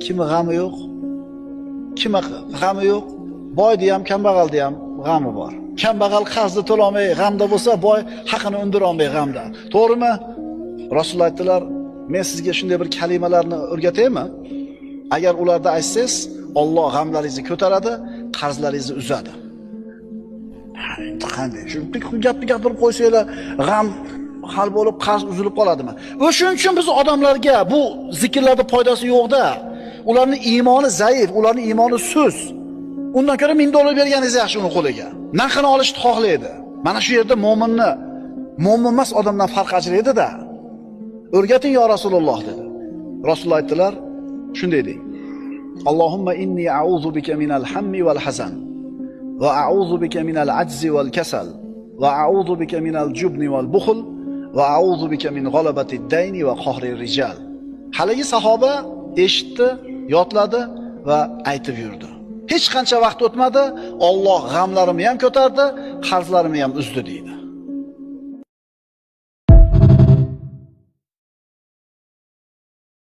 Kimi g'ami yo'q? Kimi g'ami yo'q? Boyni ham, kambag'alni ham g'ami bor. Kambag'al qarzni to'lolmay g'amda bo'lsa, boy haqini undira olmay g'amda. To'g'rimi? Rasululloh aytdilar, men sizga shunday bir kalimalarni o'rgataymi? Agar ularda aytsangiz, Alloh g'amlaringizni ko'taradi, qarzlaringizni uzadi. Qanday? Shu gapni gapirib qo'ysanglar, g'am hal bo'lib, qarz uzilib qoladimi? O'shuning uchun biz odamlarga bu zikrlarda foydasi yo'q-da. Ularning iymoni zaif, ularning iymoni suz. Undan ko'ra $1000 berganingiz yaxshi uni qo'liga. Narxini olishni xohlaydi. Mana shu yerda mo'minni mo'min emas odamdan farq ajraydi-da. O'rgating yo Rasululloh dedi. Rasululloh aytdilar, shunday deng. Allohumma inni a'udhu bika minal hammi wal hazan va a'udhu bika minal ajzi wal kasal va a'udhu bika minal jubni wal bukhl va a'udhu bika min g'alabati ad-dayni va qahri rijal. Haligi sahoba eshitdi, yodladi va aytib yurdi. Hech qancha vaqt o'tmadi, Alloh g'amlarimni ham ko'tardi, qarzlarimni ham uzdi deydi.